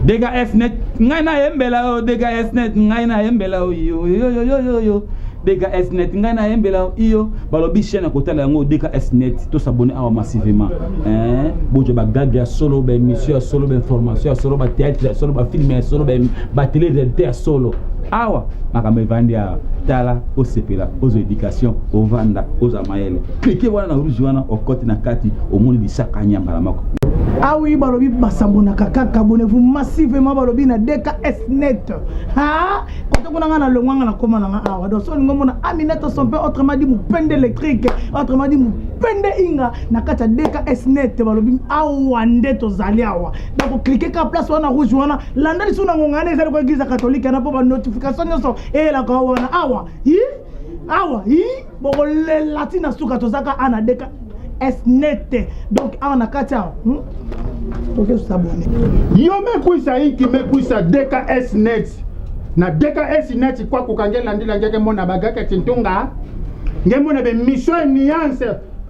DKS net ngai nayembela yo DKS net ngai nayembela yo yo yo yo yo yo yo DKS net ngai nayembela yo iyo balobi chaîne ya kotala yango DKS net to s'abonner awa massivement hein bozwa ba gag ya solo ba émission ya solo ba information ya solo ba théâtre ya solo ba film ya solo ba télé réalité ya solo awa makambo evandi awa tala osepela ozwa éducation ovanda ozwa mayele klike wana na rouge wana okoti na kati omoni lisaka nyambala moko. Ah oui, balobi basabonaka kaka, abonnez-vous massivement balobi na DKS net. Ha? Kote kuna nga na longwa nga na koma na nga awa. Donc so olingo mona Aminata son père autrement dit mupende électrique, autrement dit mupende inga na kati ya DKS net balobi awa nde tozali awa. Donc cliquer ka place wana rouge wana, landa lisusu na ngonga wana ezali ko église catholique na po ba notification nyonso eyelaka wana awa. Hi? Awa, hi? Bokolela ti na suka tozaka ana DKS net. Donc awa na kati awa. Toke s'abonner. Yo mekwisa inki mekwisa DKS net. Na DKS net kwa kukange landila ngeke mona bagaka tintunga. Ngemona be mission et nuance.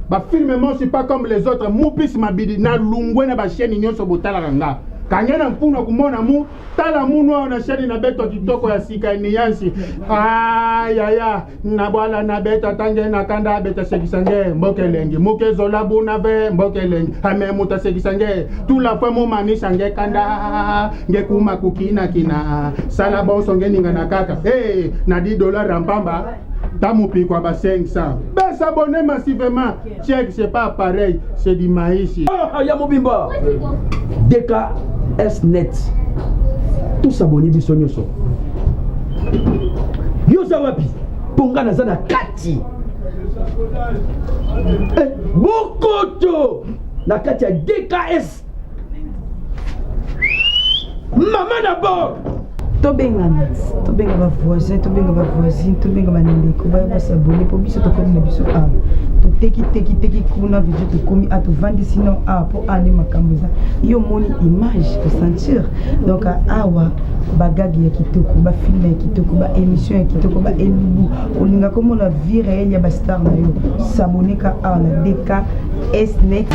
Ba film mosi pas comme les autres. Mupis mabidi na lungwe na ba chaîne nyonso botalaka nga. Kange na mpuna kumona mu tala munu awa na chaîne na beto kitoko ya sika ya nuance. Ah yaya na bwala na beta tange na kanda beta sekisa nge mboka elengi muke zola buna ve mboka elengi ame muta sekisa nge tula fwe mumanisa nge kanda nge kuma kukina kina sala bonso nge ninga na kaka hey, na 10 dollars rampamba tamupikwa ba 500 besabonner massivement check c'est pas pareil c'est du maïs. Ah, ya mobimba DKS net tosaboni biso nyonso yo oza wapi mpo ngai naza na kati eh, bokoto na kati ya DKS mama na bord tobengana tobenga bavoisin tobenga bavoisine tobenga bandeko baya basabone mpo biso tokomi na biso awa toteki teki teki kuna video tokomi a tovandisi no awa mpo awa nde makambo eza yo omoni image osentir donc awa bagage ya kitoko bafilme ya kitoko baémission ya kitoko baelubu olinga komona vie réelle ya bastar na yo saboneka awa na DKS net.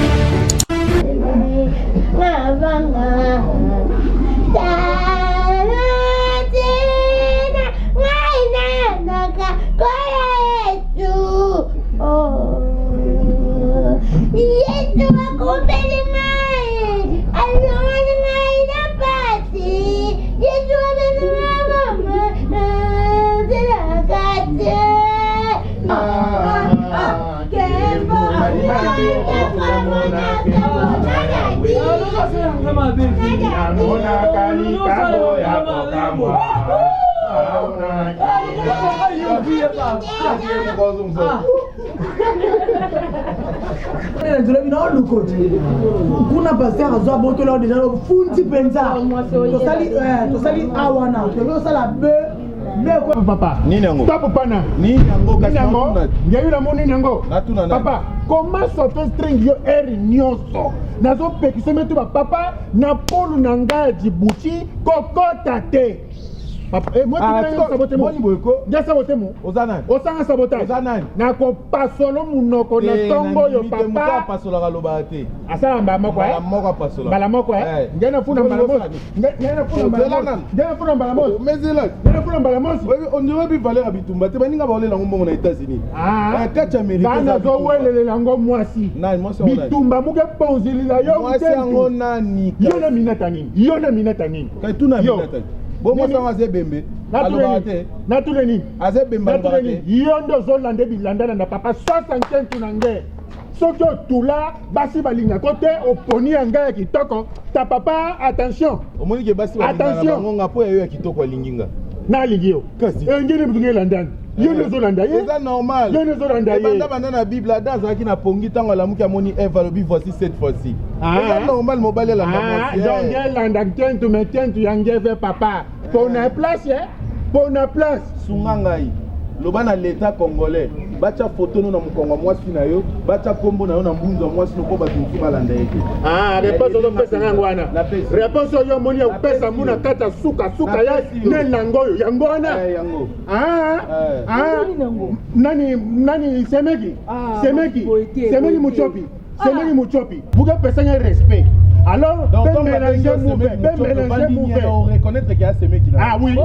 Yesu akumbeli ngai alongoli ngai na pasi Yesu abeli ngai mama nzelaka te. Nzela oluko kuna pasteur azwa botola deja fundi mpenza tosali tosali awa na tozosala be Papa. Nini yango? Stop pana. Nini yango kasi yango? Ngeyu na moni nini yango? Natuna nani? Papa, comment ça fait string yo air nyonso? Nazo pekisa metu ba papa na polu na ngai ya Djibouti kokota te. Papa, eh, moi ah, tu sabote mo. Boni boye ko? Ndia sabote mo. Oza nani? Osanga sabotage. Oza nani? Nakopasolo munoko na tongo yo papa. Moto apasolaka alobaka te. Asala mbala moko eh? Mbala moko apasolaka. Mbala moko eh? Ngai nafuna mbala moko. Ngai nafuna mbala moko. Ngai nafuna mbala moko. Mezela. Ngai nafuna mbala moko. On dirait bi valeur ya bitumba te baninga baolela yango mbongo na États-Unis. Ah. Kati ya Amérique. Ngai nazowelelela yango mwasi. Nani mwasi yango nani? Bitumba muke ponzilila yo. Mwasi yango nani? Yo na minata nini? Yo na minata nini? Kai tuna minata. Bo mwasi yango aza ebembe. Alobaka te. Natuna nini? Aza ebembe alobaka te. Yo nde ozolanda bilandalanda papa 65 na nge. Soki otula basi balingako te oponi ya ngai ya kitoko ta papa attention. Omoni ke basi balingaka bango nga po ya yo ya kitoko alingi nga. Nalingi yo. Kasi engeni mutu ngelandani. Yo nde ozolanda ye. Eza normal. Yo nde ozolanda ye. Ebanda banda na Bible Adam azalaki na pongi ntango alamuki amoni Eve alobi voici cette fois-ci. Eza normal mobali alanda mwasi. Donc elanda nkentu me nkentu ya ngeve papa. Pona place eh? Pona place. Sunga ngai. Loba na l'etat congolais batya foto no na mokongo ya mwasi na yo batya nkombo na yo na mbunzu ya mwasi no mpo bato mosusu balanda ye te. Ah, réponse ozopesa nga yango wana. Réponse oyo omoni ya kopesa mu na kati ya suka suka ya nde nango oyo yango wana. Yango. Ah, ah, nani nani semeki semeki semeki muchopi semeki muchopi mukepesa nga respect. Alors, Donc, ben ntango mélanger babengi yo mauvais, semeki ben mutiope, mélanger obandi mauvais. nyela, oreconnaître ke asemeki na Ah oui,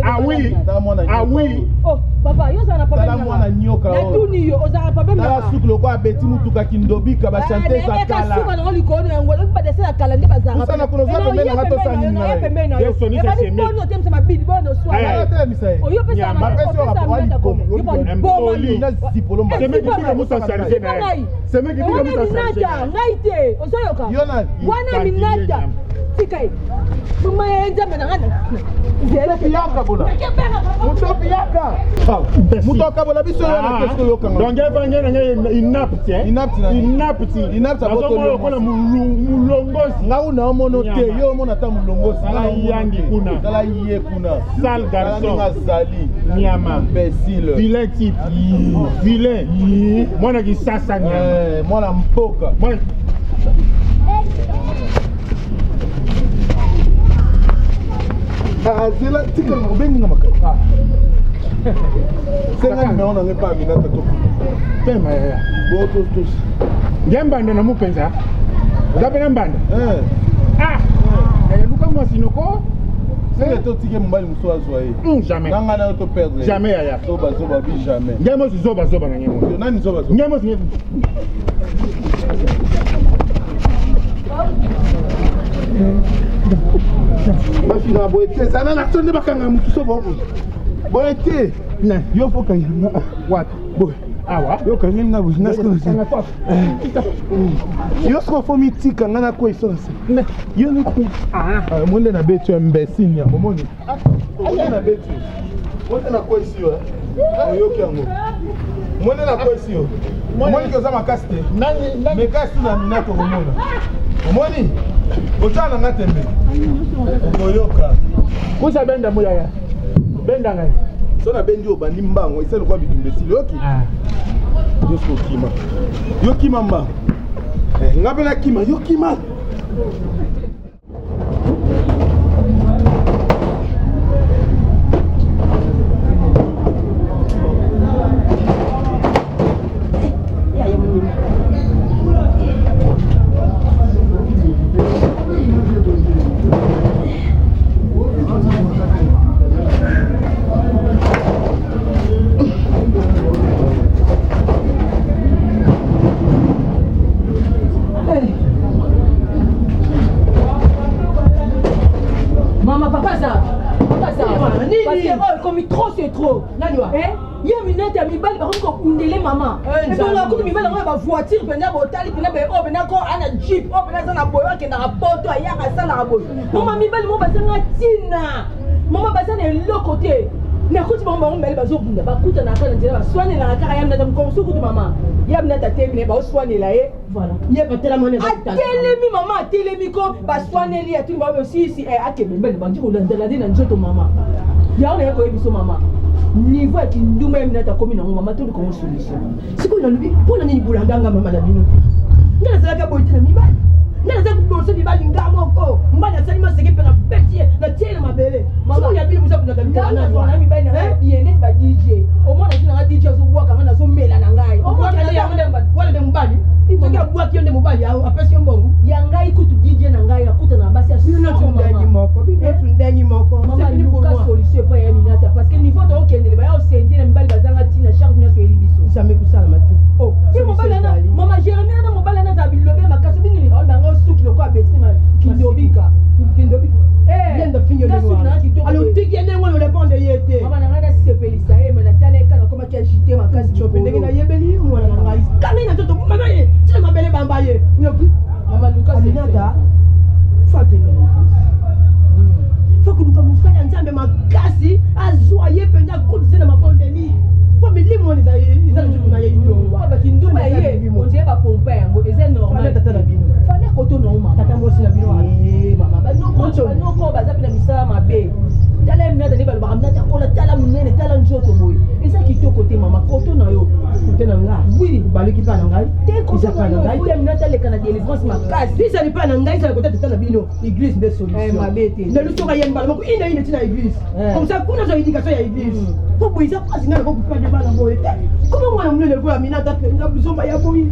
ah oui, Tala mwana ah nyoka oui. oyo. Oh, papa yo ozala na Tala problème mwana nyoka oyo. natuni yo ozala na problème Tala suki lokola abeti mutuka kindobika bachante za kala kala. nango likolo na yango badese ya kala nde bazalaka Kosala kuna, oza pembeni na nga, tosala nini na ye? Yesu, ni sese mi. boni otemisa mabidi boni Eh. oswana Atelemisa ye. oyo Nyama. Bapesi yo rapport, ali komo. Impoli. Na zipolo mba. Semeki bika musa charge na ye. Semeki bika wana musa charge minata na ye. ngai te ozoyoka Yo na- wana Tanti minata ye nyama. tika ye mama ya nzambe na ngai Mutopi yaka bola. Mutopi yaka. Moto akabola biso yo na kesko yokanga. Donc evange na ngai inapte, eh? Inapte na nini? Inapte. Inapte abotoli Nazomona yo lokola mwasi. mulongosi. Nga una omono te, Nyama. yo omona ata mulongosi. Tala Nga na omono yangi te. kuna. Tala ye kuna. Sale Tala garçon. ndenge azali. Nyama. Imbécile. Vilain type. Vilain. Mwana kisasa nyama. Eh, mwana mboka. Mwana Ah, zela tika obengi nga makasi. Senga numéro na ngai pa Aminata to. pema yaya. Bo to to. Nge mbanda na mupenza. Oza mpe na mbanda. Eh. Ah! Yaya luka mwasi noko. Senge to tike mobali mosusu azwa ye. Jamais. Na ngai na yo to perdre. ye. Jamais yaya. Zoba zoba bi jamais. Nge mosi zoba zoba na nge mosi. Yo nani zoba zoba? Nge mosi nge. Bafingaka boye te zala na so nde bakanga motu so bobo boye te yo fo okangela nga Wapi? boye Awa. yo okangeli nga boye nga sikoyo Kanga kwa. yo sikoyo fo mitika nga nakwei so na se yo Ah. mo nde nabeti yo imbécile yango omoni mo nde nabeti yo mo nde nakwesi yo oyoki yango mo nde nakwesi yo omoni ke oza makasi te Nani nani mekasi na minako okomona omoni otala na nga tembe okoyoka kusa benda mo yaya. Benda ngai. so nabendi oyo obandi mbango esali lokola bitumba esili oyoki Ah. yo soki okima yo kima mbango Eh, nga mpe nakima yo kima mama papa aza papa aza Nini? parce que oyo ekomi trop c'est trop Nani wa? Eh? ye minete ya mibali bakomi kokundele mama Eh, Nzambe. ebonga kutu mibali yango ya bavoiture mpenza botali mpenza be oyo mpenza ko ana jeep oyo mpenza aza na boye oyo akendaka poto ayaka asalaka boye mama mibali moko bazanga ntina mama baza na eloko te nakuti bango bango mibali bazobunda bakutanaka kaka na nzela baswanelaka kaka ya minata mokongo kutu mama ya minata atelemi na ye baoswanela ye Voilà. Ye batela mwana atelemi mama atelemi ko baswaneli atuni bango sisi akende mbele bandi kolandela nde na nzoto mama yango naye koyebi biso mama niveau ya kindumba ye minata akomi nango mama toluka ngo solution sikoyo nalobi mpo na nini bolandanga mama na bino ngai nazalaka boye te na mibali ngai nazalaki liboso mibali nga moko mobali asali maseke mpe nabeti ye natie ye na mabele sikoyo ya bino boza kolanda ngai nazwa na mibali na ngai bien neti ba dj omona ti nanga dj azobwaka ngai nazomela na ngai wana nde mobali soki abwaki yo nde mobali apesi yo mbongo ya ngai kutu dj na ngai nakutana na basi ya bino somo, tundengi mama. moko bino tundengi moko mama C'est fini pour luka moi. solution epai ya minata parce que niveau tookendele baya osente na mibali bazanga ntina charge nyonso oyeli biso jamais kosalama te Oh, ye mobali wana ezali. mama jérémi wana mobali wana azala bilobela makasi binini olobanga osuki lokola abeti ma kindobika kindobika Eh, ye ndo fingi nga suki nanga kitoko alo te. otiki ye ndenge wana orépondre ye te mama na ngai nasepelisa ye me natala ye kaka nakomaki agite makasi cope ndenge nayebeli ye mwana na ngai kanga ye na nzoto mama ye tina mabele bamba ye yoki mama luka aminata fakende fakoluka mosali ya nzambe makasi azwa ye mpenza akotise na mabondeli mpo milimo wana eza na nzoto na ye ilongwa bakindumba ye ondie bapompa yango eza normal tata na bino fale koto na yo mama tata mwasi na bino wana Eh, mama banoko banoko baza mpe na misala mabe tala ye minata nde balobaka minata kola tala monene tala nzoto boye eza kitoko te mama koto na yo kote na nga oui baluki mpa na ngai te koto eza mpa na na yo ngai te minata aleka na délivrance makasi ezali mpa na ngai ezali kota tata na bino église nde Eh, mabe te. solution lelo soki aye mbala moko ina ina ntina église Eh. comme ça kuna azwa éducation ya église po boye eza mpasi ngai nakokupade bana boye te koma mwana monene lokola minata mpenza buzomba ya boye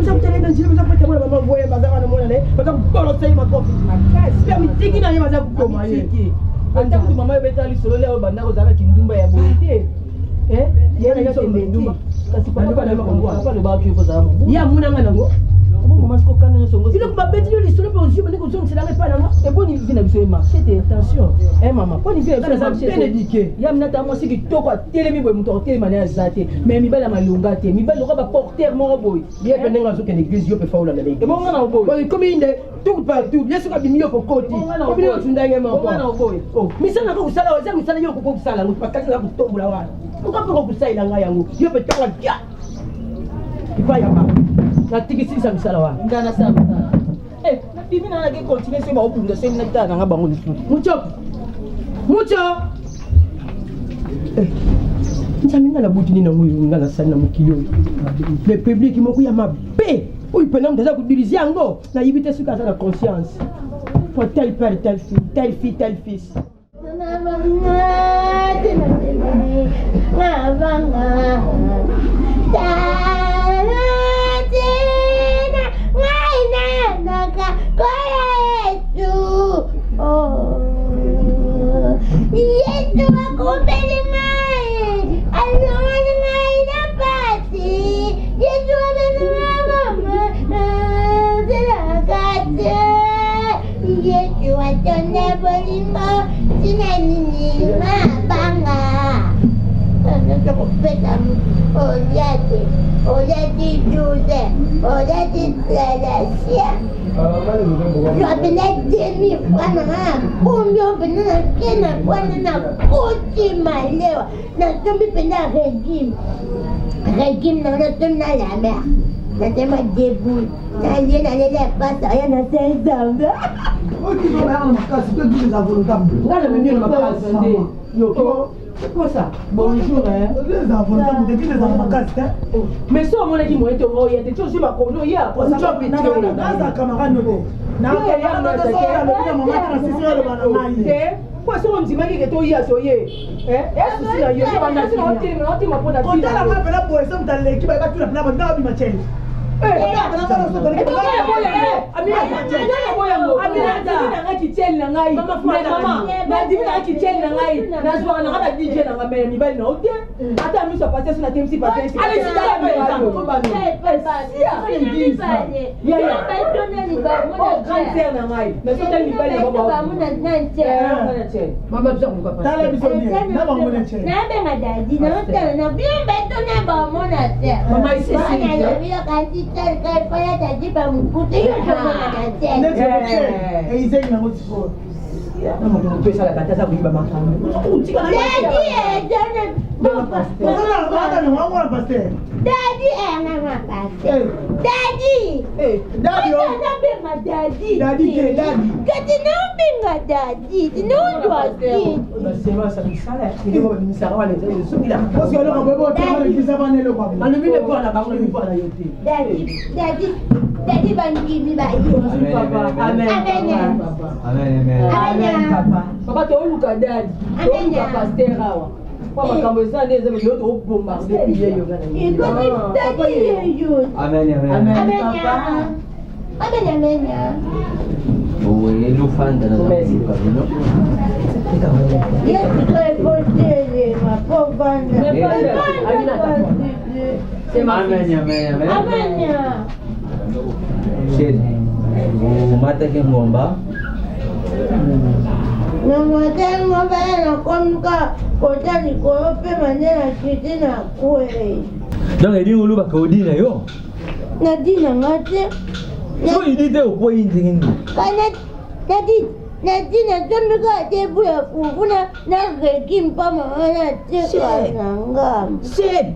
Oza kotala ye na nzela, baza kobeta mwana mama voye, baza wana mwana na ye, baza kobolosa ye makofi. Mpe amitiki na ye, baza koboma ye. Ata kutu mama ebeta lisolo leo banda kozala kindumba ya boye te. Eh? Ye na biso ndumba. Kasi papa papa alobaka ke kozala mobu. Ye amona nga nango. Mama siko kanda nyonso ngo. Biloko babeti yo lisolo mpe ozwi bandi kozongisela nga epai na nga. Eboni vi na biso emarché te attention. Eh mama, poni vi na biso emarché te. Bien éduqué. Ya minata mwasi kitoko atelemi boye moto akotelema naye aza te. Mais mibali ya malonga te. Mibali lokola ba porteur moko boye. Ye mpe ndenge azokende église yo mpe faula na l'église. Ebonga na oboye. Ekomi nde tout partout ye soki abimi yo kokoti obini otu ndenge moko misala nako kosala eza misala yo okoki kosala yango makasi na kotombola wana okoki mpe kokosalela ngai yango yo mpe ntango atia epai ya ba natikisilisa misala wana nga nasala mosala eh, nabimi na nake continue soki baobunda soki natala nanga bango lisusu mucho mucho eh, nzambe nga nabuti nini yango oyo nga nasali na mokili oyo republike moko ya mabe oyo mpena moto aza kodirige yango nayebi te soki aza na conscience po tel père tel fille tel fille tel fils. Yesu akufeli ngai alongoli ngai na pasi Yesu amemi ngai mama nzelaka te Yesu atonda bolingo ntina nini mabanga nyonso kopesa olia te olia ti 12 olia ti 13 zwa mpenza demi fois na nga na bombi oyo mpenza nake na wana na koti malewa nasombi mpenza regime regime na nga nasombi na la mer natema debout nalie nalela epasa aya na senzambe nga na memi na makasi C'est quoi ça Bonjour hein. Mais so omonaki moye te oya te ti ozwi makolo oya naza camarade note po soki ondimaki ke toya soye esusi na yo kotala nga mpena boye so moto aleki baye batuna mpena bato nga babima cele nanga kitiele na ngai nandimi nanga kitiele na ngai nazwaka nanga ba dj nanga me mibali na yo te ata miso apase so natemisi grande sœur na ngai mais so tali mibali tala biso bien na bango na cele nabenga dadi naotala na bino beto na bamona te eizeki nango sikoyo moto esalaka te aza koyiba makambo ozana paster Daddy, eh, pasteur. Daddy. Daddy, oh. Nabenga daddy. Daddy te, daddy. Kati naobenga daddy. Tinaozwa basemasa misala eloko babimisaka wana eza ezongilaka parce que eloko boye botema eglise bana eloko ya alobi nde mpo na bango alobi mpo na yo te Daddy, daddy, daddy bandimi baye. Amen. Amen. Amen, amen. Papa. Papa tooluka dadi tooluka paster awa po makambo eza nde eza yo tobombarde Ekoti daddy yeyo. Amen, amen. Amen. Amen, amen. Oye, lufanda na koluka bino. Yesu toekotelema po vanda. Amen, amen, amen. Amen. Chéri, omataki ngomba Na motengo mpe nakomika kota likolo mpe mande na kiti na kwei. donc elingi olobaka odi na yo Nadi na nga te. so idi te okwei ndenge nini Ka nadi nadi nasombi kaka te buya fufu na na regi mpa mama nateka na ngambo.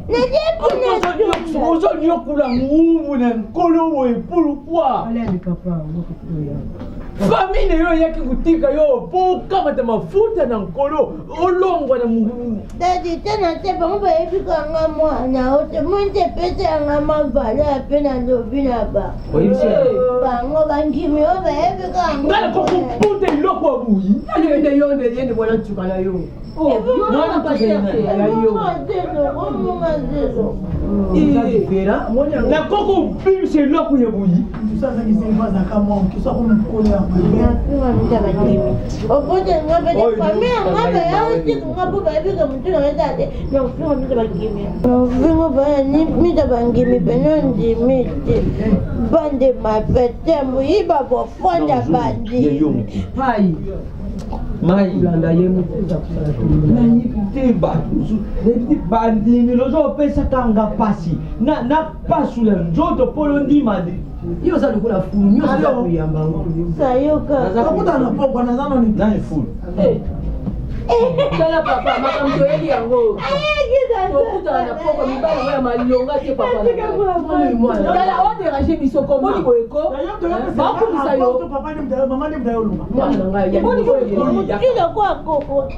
Nadi mpona ozoniokola ngubu na nkolo boye pourquoi Alele papa, okoya. Famille na yo eyaki kotika yo mpo okamata mafuta na nkolo olongwa na Dadi te na te bango bayebi kanga mwana o te moi nde epesa yanga ma valeur mpe nalobi na ba bango bandimi oyo bayebi kanga ngai nakokoputa eloko ya buyi yende yo nde yende mwana ntuka na yo nakokobimisa eloko ya boyi Mita bangimi pene ondimi te bande mapete moyiba bofonda bandimi Mai landa ye moto eza kosala nayebi te bato mosusu nayebi te bandimi lozo opesaka nga mpasi napasula nzoto mpo londima yo oza lokola fulu nyonso oza koyamba yango sayoka Okutana na pokwa naza noni nani fulu tala papa makambo toyebi yango tokutana na poko mibali oyo ya malonga te papa tala oderange biso komoni boye ko bakumisa yo mama nde mutayo oloba mwana na ngai motu lokola koko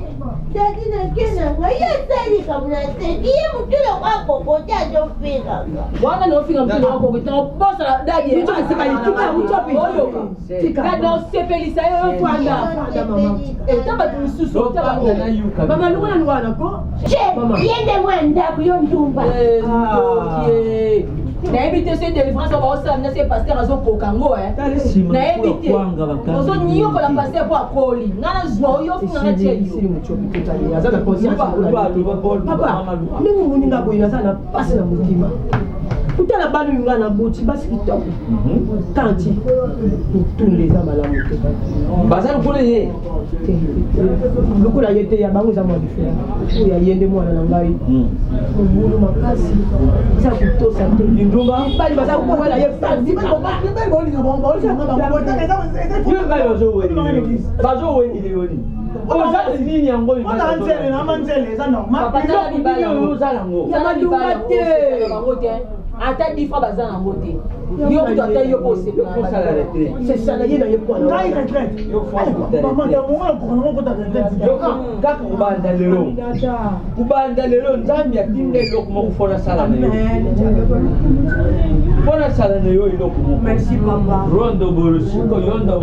dadi nake na ngai ye asalika na seki ye motu lokola koko te azofingaka wana naofinga motu lokola koko te obosana dadi oyoka dadi naosepelisa yo yo twanda eta bato mosusu mama longola lwana ko ye nde mwa ndako yo ndumba nayebi te soki délivrance oyo baosala na se paster azokoka yango nayebi te ozoniokola paster mpo akoli nga nazwa oyo ofinganga tie yo ndenge omoni nga boye naza na mpasi na motima kutala bana oyo nga na boti basi kitoko tanti kotunda eza malamu te baza lokola ye te lokola ye te ya bango eza mwa diferent oyo ya ye nde mwana na ngai mobulu makasi eza kotosa te mibali baza kowela ye bazowenile yo nini oza nini yango oza nango ya malunga te ata difra baza nango te yo kutu ata yo mpo osepela ye na ye ngai retraite kaka kobanda lelo kobanda lelo nzambe atinda eloko moko mpo nasala na yo mpo nasala na yo eloko moko rondo bolosiko yondo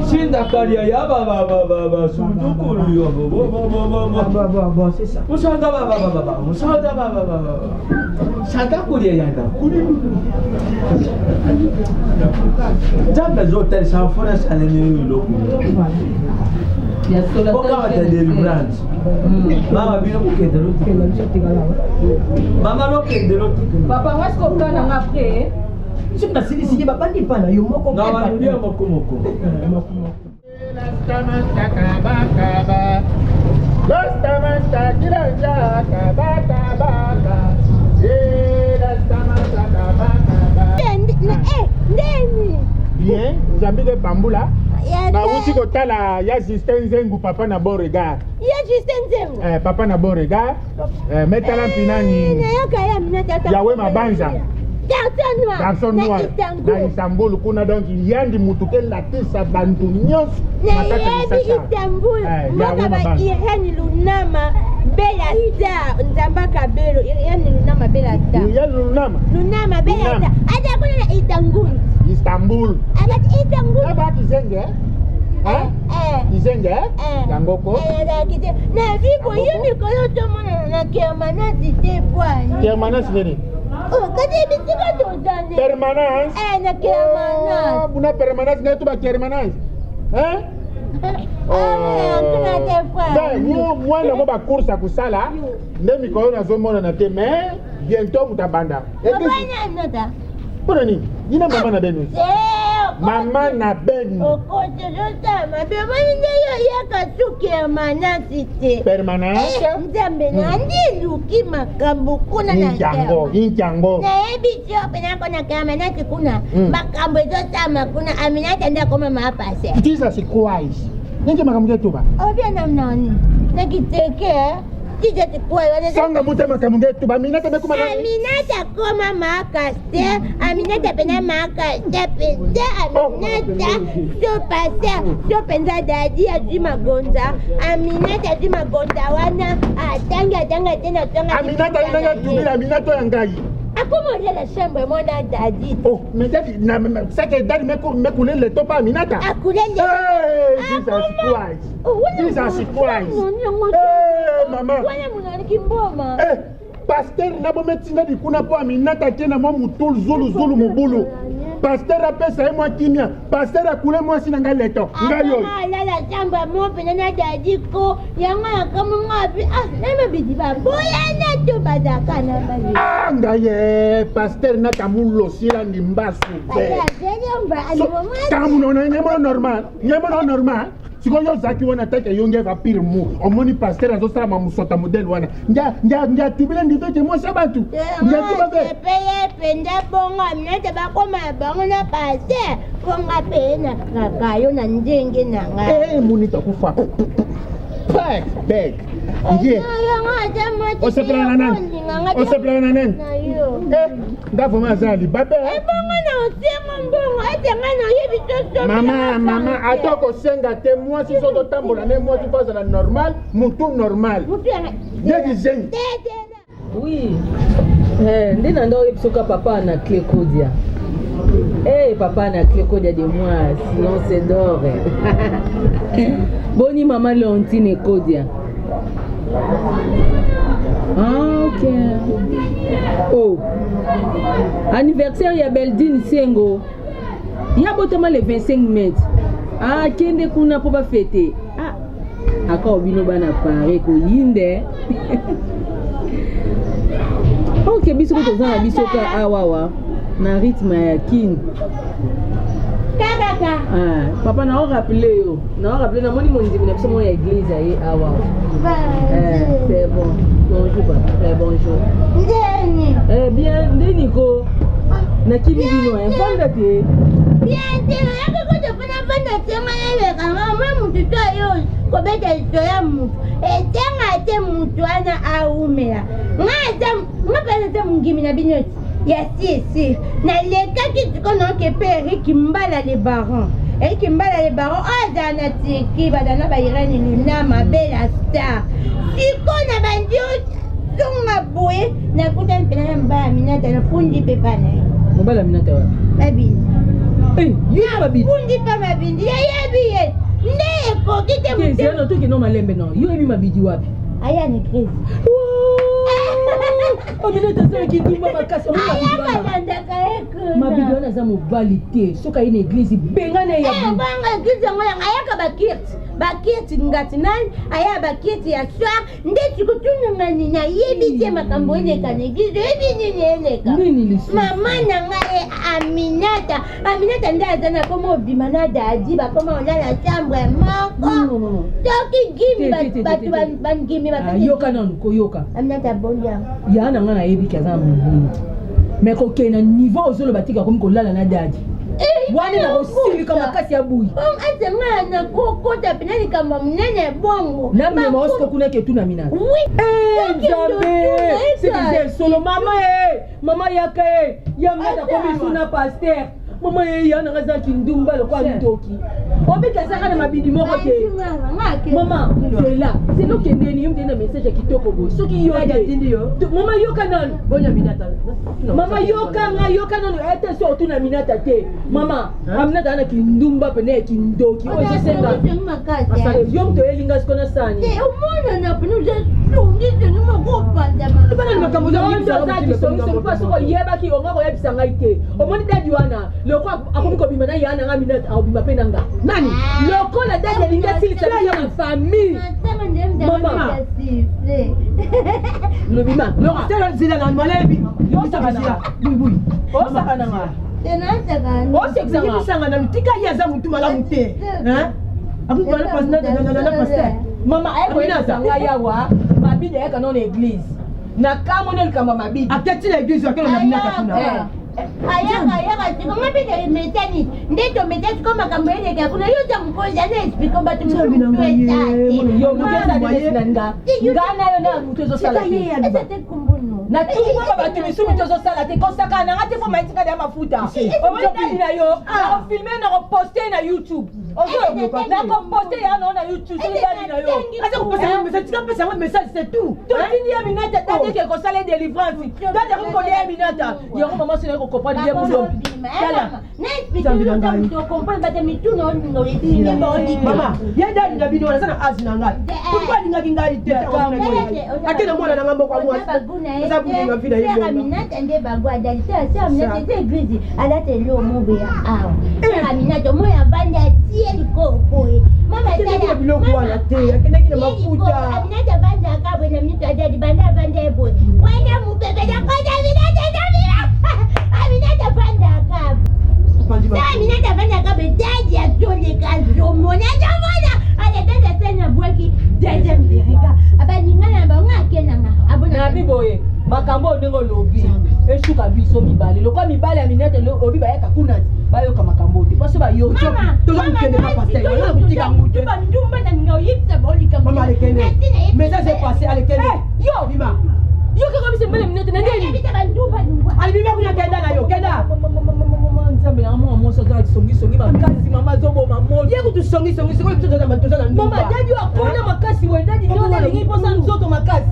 sindakalia ya babababa sudukulu yo musanda babababa musanda babababa sadakulia yanda nzambe azotalisa mpo nasala na yo eloko okawata delivrance mama bino kokende lotikala mama lokende lotikala papa nga siko plan nanga après soki nasilisi ye babandi epa na yo moko na balulia moko moko ndeni bien nzambe de bambula nauti kotala ya justin nzengu papa na bon regard ya justin nzengu eh, papa na bon regard eh, metala mpinani nayoka ya minata yawe mabanza garçon noir garçon noir na istanbul kuna donc yandi mutu ke latisa bantu nyonso nayebi istanbul mboka ba irene lunama bela star nzamba kabelo irene lunama bela star irene lunama lunama bela star aza kuna na istanbul istanbul abati istanbul abati zenge izenge yango ko na vi boye mikolo tomonana na kermanasi te pwani kermanasi nini kasi bisika tozane permanence na kermanase buna permanence ngai to ba kermanase mwana mo bacourse ya kosala nde mikolo nazomonana te mais bientôt moto abanda mpona nini yina mama na beno mama na beno okotelota mabe omoni nde yo oyaka su permanence te permanence nzambe nandi luki makambo kuna na inkiango inkiango nayebi ti yo mpena kona permanence kuna makambo ezosama kuna aminata nde akoma mapase jesus christ ninki makambo ketuba obia namnani nakiteke. Sanga mute makambo nge tuba Aminata mekuma na Aminata koma makaster Aminata pena makaster penza Aminata so paster so penza dadi azwi magonza Aminata azwi magonza wana atangi atanga te na tonga Aminata inanga tubila Aminata ya ngai akoma olia na chambre mona dadi Oh, mais dadi na c'est que dadi me coulé le top Aminata. Akule le Hey, Jesus Christ. Jesus Christ. Hey, mama. Wana munaniki mboma. Eh, pasteur na bometinda likuna mpo Aminata te na mwa mutu zuluzulu mobulu. Pasteur apesa ye mwa kimia. Pasteur akule mwasi na ngai leto. Ngai oyo. Alala chambre mo mpenza na dadi ko yango nakamwi nga bi ah na mabidi baboyana to bazalaka na mabidi. Ah, ngai ye pasteur nakamulosila ndimbasu be. Kamunono nyemono normal nyemono normal sikoyo ozalaki wana take yo nge vapire mu omoni paster azosala mamusota modele wana nge atubile ndiveke mwasi ya bato nge atuba ve Sepele mpenza bongo Aminata bakoma bango na paster mpo nga mpe nakaka yo na ndenge na ngai. Eh, moni takufa bek bek nge Yango ata mwasi osepelaka na nani osepelaka na nani na yo. Eh, nga vraimen aza ya libabe eh. Ebongo na osengo mbongo ete ngai nayebi to mama mama ata okosenga te mwasi soki otambola ne mwasi fo azala normal mutu normal nde kizengi Oui. Eh, nde na ndo oyebi soka papa na clé kodia. Eh, papa na clé kodia de moi, silence d'or. Boni mama Leontine Kodia. Ah, ok. Oh. Anniversaire ya Beldine Sengo. Ya botama le 25 mai. Ah, kende kuna po ba fêter. Ah. Akao bino bana pare koyinde. Ok, biso ko toza na biso ka awawa na rythme ya kin. Kakaka. Ah, papa na rappelé yo. Na rappelé na moni mondimi na biso mo ya église aye awa. Eh, c'est bon. Bonjour papa. Eh, bonjour. Ndeni. Eh bien, ndeni ko. Na kimi bino eh, fanda te. Bien te nayaki kutu mpona fanda te ngai eleka nga mwa mutu to yo kobeta liso ya mutu etenga te mutu wana awumela nga aza nga mpe naza mongimi na bino ti ya sisi nalekaki siko naoke mpe Eric Mbala le baron Eric Mbala le baron oyo azala na Turquie bazala na ba Irene Luna Mabela Star siko na bandi ozonga boye nakutani mpena na mobali ya Minata nafundi mpe pa na ye Mobali ya Minata wapi? Mabindi. Eh, yo na mabindi. Fundi mpa mabindi yayebi ye nde ekoki te Te, zela no toke no malembe no. Yo yebi mabidi wapi? Aya na église. Aminata asalaki ndumba makasi. Omoni mabidi wana? Ayakalandaka ye kuna. Mabidi wana aza mobali te. Soki aye na église bengana ye ya Eh, banga église yango yanga ayaka bakirti bakirti ngati nani aya bakirti ya soir nde sikotunungani nayebi te makambo eleka na église oyebi nini eleka Nini lisusu? mama na ngai Aminata Aminata nde aza na koma obima na dadi bakoma olala chambre moko soki gimi Te, te, te, bato te, te. bangimi Ah, yoka nanu koyoka. Aminata abondi yango Ya na nga nayebi ke aza na mobulu. Mais kokende na niveau ozoloba tika akomi kolala na dadi. Wana na kosilika makasi ya buyi. Bongo ete ngai nakokota mpena likambo ya monene bongo Na mema osiko kuna ke tuna Aminata. Oui. Eh, Soki Nzambe! ndotuna C'est eza. que solo mama eh! Mama yaka eh! Ya Aminata akomi suna pasteur. Mama ye ya nanga aza kindumba lokola ndoki. Obika azaka na mabidi moko te. Mama, zela, zela okendeni yo mtende na message ya kitoko boye. Soki yo te. Mama yoka nanu. Mama yoka nga yoka nanu ete so otuna Aminata te. Mama, Aminata ana kindumba pene ya kindoki. Oyo ezosenga. Yo moto oyelinga siko na sani. Omonana pene oza songisongi moko opandama. Bana makambo oza kisongisongi mpo soki oyebaki onga koyebisa ngai te. Omoni dadi wana lokola akomi kobima na ya nanga Aminata akobima mpe na nga. Nani? Lokola dadi alingi asilisa biso na famille. Mama. Lobi ma. Zela na malebi. Osaka na nga. Bui bui. Osaka na nga. Osekisa nga. Yebisanga na tika ye aza mutu malamu te. Hein? Akoki na pasteur. Mama aye koyebisa ngai awa mabidi ayaka nano na église. Na kamoni likambo ya mabidi. Aketi na église akende na binaka kuna. Eh. Ayaka ayaka siko nga mpe tometani nde tometa siko makambo eleka kuna yo oza mokonzi aza explike bato mosusu motu eza Yo moto eza te na nga. Nga na yo na moto ezosala te. Eza te kumbunu. Natumwaka bato misusu tozosala te, kosakana na nga te mpo maitikali ya mafuta. Omoni dadi na yo, nakofilme, nakoposte na YouTube. Ozoyoka, nakoposte ya nao na YouTube soki dadi na yo. Aza kopesa yango message, tika pesa yango message, c'est tout. Totindi ya minata, dadi eke kosala délivrance. Dadi akoki kolia ya minata. Yango mama soki naye kocomprendre ye mozombi. Tala. Na explike yo oza moto okomprendre bato mituna olinga oexplike baolika. Mama, ye dadi na bino wana aza na age na ngai. Pourquoi alingaki ngai te? Ate na mwana na ngai moko ya mwasi. Aza bulinga vi na ye bonga. Aminata nde bango adali te sœur Aminata eza église alata eloko moko ya awa sœur Aminata omoi avandi atie likolo boye mama Akendaki na biloko wana te, akendaki na mafuta. Aminata avandaka boye na minute adali banda avanda ye boye wana mopepe nakota Aminata ezobima Aminata avandaka sœur Aminata avandaka boye dadi azoleka azomona azomona ale dadi asali na bwaki deuxième derika abaninga na bango akenanga abona Nabi boye makambo oyo ndenge olobi esuka biso mibale lokola mibale ya minete olobi bayaka kuna te bayoka makambo te mposo bayoki. Toza kokende pa pasteur, wana kotika yango te. Ndumba na ninga oyebisa bao likambo. Mama alekende. Message est passé, alekende. Yo Bima. Yo kaka biso mibale minete na ndeni. Yebisa bandumba lungwa. Alibima kuna kenda na yo, kenda. Nzambe na mwa mwasi aza songisongi makasi, mama azoboma moto. Ye kutu songisongi, sikoyo biso toza na ndumba. Mama dadi oyo akonda makasi boye, dadi nyonso alingi mposa nzoto makasi.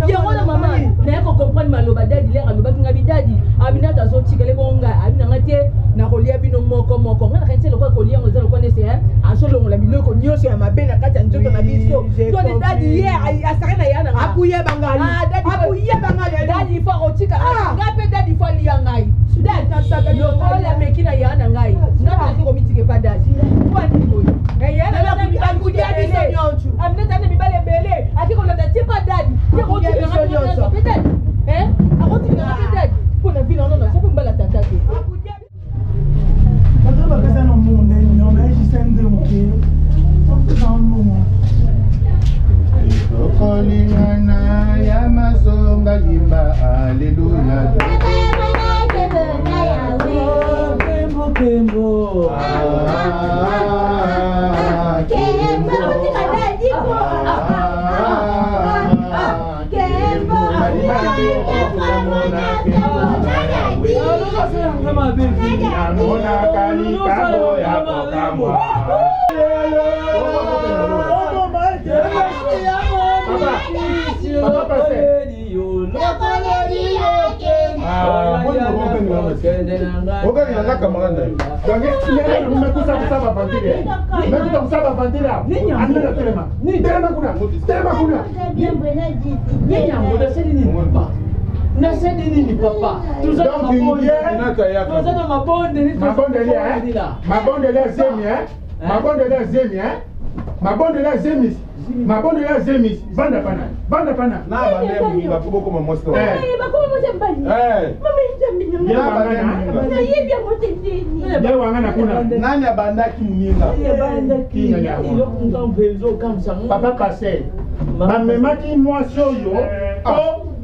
Yango wana mama naye kocomprendre maloba dadi lere alobaki ngai bidadi Aminata azotikala ebongo ngai abi na ngai te nakolia bino moko moko. Ngai nakanisi lokola kolia yango eza lokola nese azolongola biloko nyonso ya mabe na kati ya nzoto na biso. Oui, To de j'ai dadi compris. ye asaka na ya na ngai. Akuyeba ngai. Ah, dadi Akuyeba ngai. Dadi fo akotika Ah. ngai mpe dadi fo alia ngai. Dadi lokola meki na ya na ngai ngai mpe nake komitika epa dadi po anini boye. Eh, ya na ngai mibali Akudia biso ebele. nyonso. Aminata ana mibali ebele ake kolanda tie pa dadi ye Akudia akotikela biso ngai nyonso. mpe dadi. Eh, akotikela ngai mpe dadi mpo na vie na wana naza mpe mobali ya tata te. Bato bapesa na monde nyama ya justin nde moke opesa mbongo. Tokolingana ya masonga yimba aleluya. Kembo kembo. Ah, Kembo Kembo. Namonaka likambo ya kokamwa. Papa Pasteur. Okanga nga camarade na yo. Donc, mekusa kusaba vantile. Mekusa kusaba vantile. Amina telema. Telema kuna. Telema kuna. Nyango nasali nini papa? Nasali nini papa? Toza na Donc, mabonde. ye- Toza na mabonde. Mabondeli hein. Mabondeli ya zemi hein. Mabondeli ya zemi hein. Mabondeli ya zemi. Mabondeli ya zemi. Banda pana. Banda pana. Na bande moninga po bokoma mwasi na Eh. bakoma mwasi ya mobali. Eh. Mama nzambe na Ye ngai. wangana. Nayebi yango te ndeni. Ye wangana kuna. Nani abandaki moninga? Papa Pasteur. Bamemaki mwasi oyo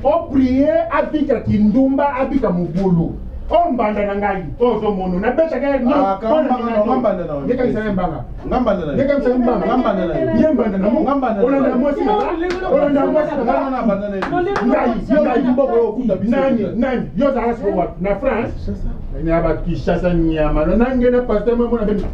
oprie abika kindumba abika mobulu oyo mbanda na ngai oyo ozomona nabetaka ye Ah, ka mbanga na- nga mbanda na yo. yekangisa ye mbanga Nga mbanda na yo. yekangisa ye mbanga Nga mbanda na yo. ye mbanda na Nga mbanda na yo. olanda mwasi na nga olanda mwasi na Nga nga na banda na yo. ngai Yo ngai mboka oyo okuta biso. nani nani yo ozalaka siko wapi na France na bakishasa nyama nange na paster mona beni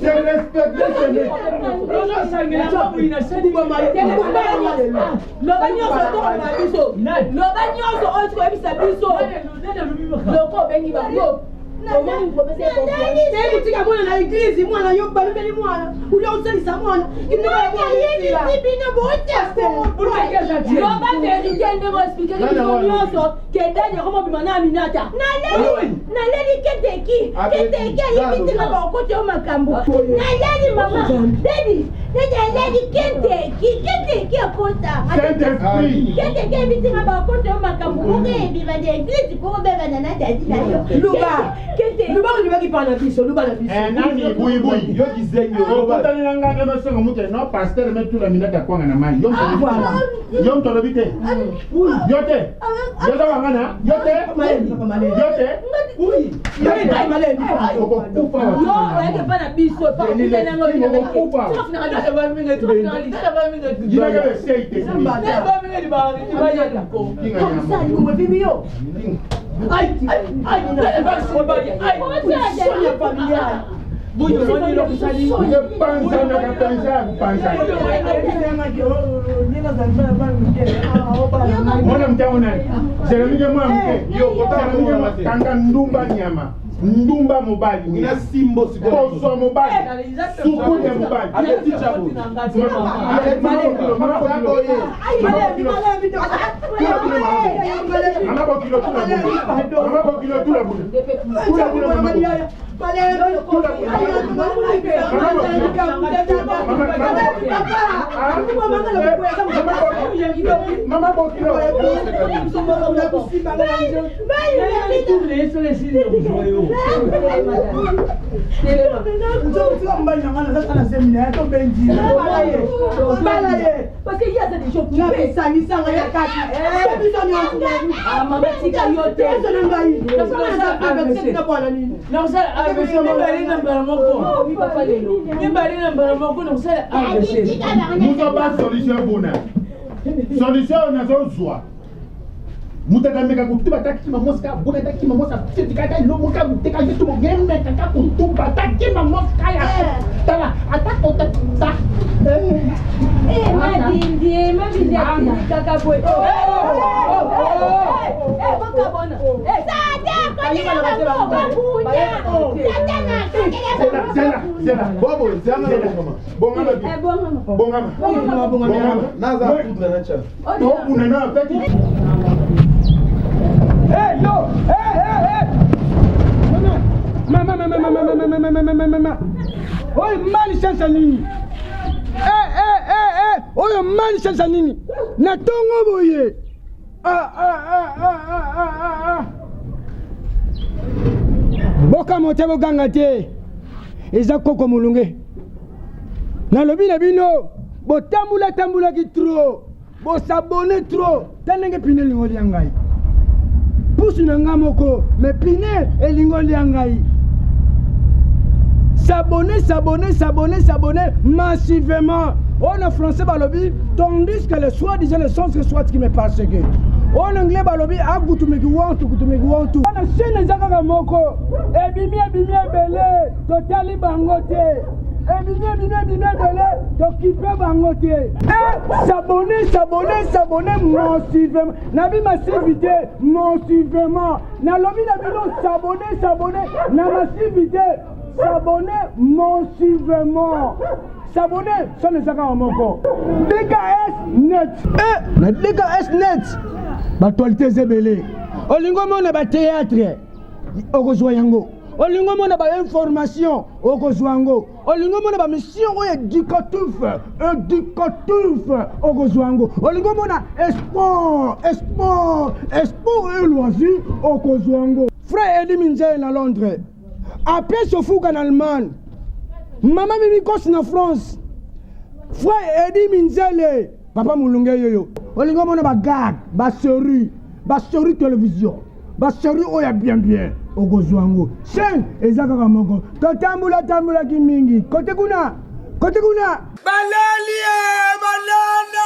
Je respecte ce mec. Loba nyonso tokoloba biso, loba nyonso oyo tikoyebisa biso loko obengi bango omoni kopesa ye confiance. Te kotika mwana na eglize, mwana yo balobeli mwana olia osalisa mwana. Nayebisi bino botia. Loba verité ndenge oexplikaki biso nyonso ke dadi akomobima na Aminata. Naleli keteki keteki ayebisinga bakokoti yo makambo. Naleli mama dadi. Neti kenteki kenteki akotanga Saint-Esprit. kenteki ebisinga bakota yo makambo moko ebima na eglise mpo obebana na dadi na yo Luba. Luba olobaki mpa na biso, luba na biso. Eh, nani buibui Yo kizengi okutani na ngai nde nosonga muke no paster metula minata kwanga na mai yo moto alobi te. Yo moto alobi te yo te yo oza wangana yo te yo te okokufa Yo oyaki epa na biso, epa okutani yango okokufa yinaka besei te ngepanzanaka mpenza ya kopanzana mwana moke yango nani jeremike mwana moke Jeremike kanga ndumba nyama ndumba mobali Ina simbo sikoyo. kozwa mobali sukuni ya mobali Abeti chabo. Mama bokilo tula buna mama bokilo tula buna tula buna mama bokilo. Mama bokilo Parce que ye aza déjà occupé. Sangisanga ya kati biso nyonso Ah, mama tika yo te. na ngai nakosala avc mibale na mbala moko Oui, papa lelo. mibale na mbala moko nakosala avc mutu ba solution buna solution oyo nazozwa mutu akameka kotuba takima mosika buna takima mosika tetikaka elomoka moteka yetumo ngemekaka kotuba takima mosika ya tala ata kota ta Mabindi, mabindi kaka boye. Bokabona. zela zela zela Bobo, zela na bongama. bongama bi bongama bongama Naza poudre na cha. tobuna na feti Hey, yo! Hey, hey, hey! Mama, mama, mama, mama, mama, mama, mama, mama. Oyo mali sasa nini? Eh, eh, eh, eh! Oyo mali sasa nini? Na tongo boye. Ah, ah, ah, ah, ah, ah, ah, ah. Bokamwa te boganga te. Eza koko molunge. Nalobi na bino botambula tambulaki trop. Bosabone trop. Ta ndenge pine elingo lia ngai. Pusu na ngai moko, mais pine elingo lia ngai. S'abonner, s'abonner, s'abonner, s'abonner massivement. Oh, en français, balobi, tandis que le soi-disant le sens que soit qui me parce que. Oh, en anglais, balobi, agutumiki wantu, kutumiki wantu. Na chaîne eza kaka moko. Ebimi, ebimi, ebele. Totali bango te. Ebimi, ebimi, ebimi, ebele. Tokipe bango te. Eh, s'abonner, s'abonner, s'abonner massivement. Nabi massivité, massivement. Nalobi na bino s'abonner, s'abonner na massivité. S'abonner massivement. S'abonner, ça ne sert à moko. DKS net. Eh, na DKS net. L'actualité eza ebele. Olingo mona ba théâtre. Okozwa yango. Olingo mona ba information. Okozwa yango. Olingo mona ba mission oyo éducatif, éducatif. Okozwa yango. Olingo mona sport, sport, sport et loisir. Okozwa yango. Frère Eddie Minzele na Londres. Apesi ofuka na Allemagne. Mama Mimi Kosi na France. Frère Eddie Minzele, papa Mulunge yoyo. Olingo mona ba gag, ba série, ba série télévision, ba série oyo ya bien bien. Okozwa yango. Chaîne eza kaka moko. Totambola tambolaki mingi. Kote kuna, kote kuna. Balali e, balala.